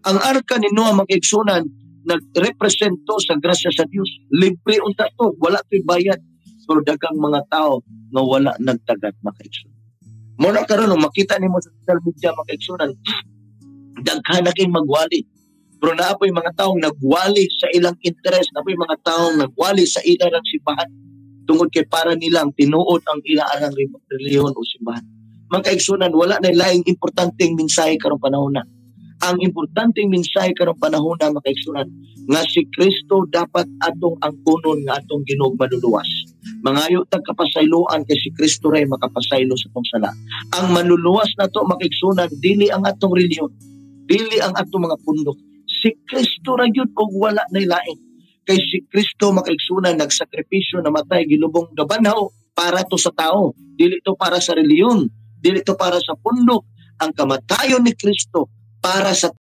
Ang arka ni Noah, mga kaigsunan, nagrepresento sa grasya sa Dios. Libre unta to, wala to'y bayad. Pero daghang mga tao nga wala nagtagat, mga kaigsunan. Mao na karon nung makita nimo sa social media, mga kaigsunan, daghan na kay magwali. Pero naa po'y mga taong nagwali sa ilang interes, naa po'y mga taong nagwali sa ilang simbahan tungod kay para nilang tinuod ang ilang relihiyon o simbahan. Mga kaigsunan, wala na laing importanteng mensahe karong panahon na. Ang importanteng mensahe karong panahon na, mga kaigsunan, nga si Kristo dapat atong angkunon nga atong Ginoong Manluluwas. Mangayo tag kapasayloan kay si Kristo ray makapasaylo sa atong sala. Ang manluluwas nato, mga kaigsunan, dili ang atong relihiyon, dili ang atong mga pundok. Si Kristo ra gyud og wala nay lain. Kay si Kristo, mga kaigsunan, nagsakripisyo, namatay, gilubong, nabanhaw para to sa tao. Dili to para sa relihiyon, dili to para sa pundok. Ang kamatayon ni Kristo para sa